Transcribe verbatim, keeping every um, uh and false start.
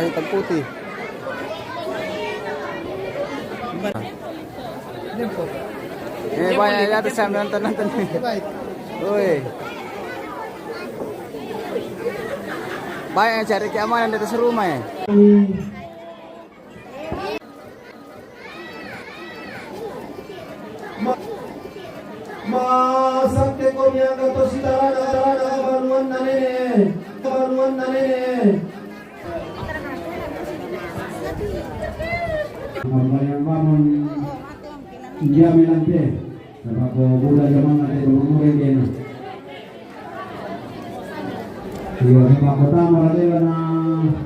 Hitam putih. Eh, banyak yang ada saya nonton-nonton. Woi. Banyak yang cari keamanan di atas rumah ya. Ma, ma, sakte ko miaga to sitarana, tarana, kabanuan na nene, kabanuan na nene. Mambayang mamon, dia melante. Sama ko buda jamang ate ko mamure kena. Iya, sama kota maradela na.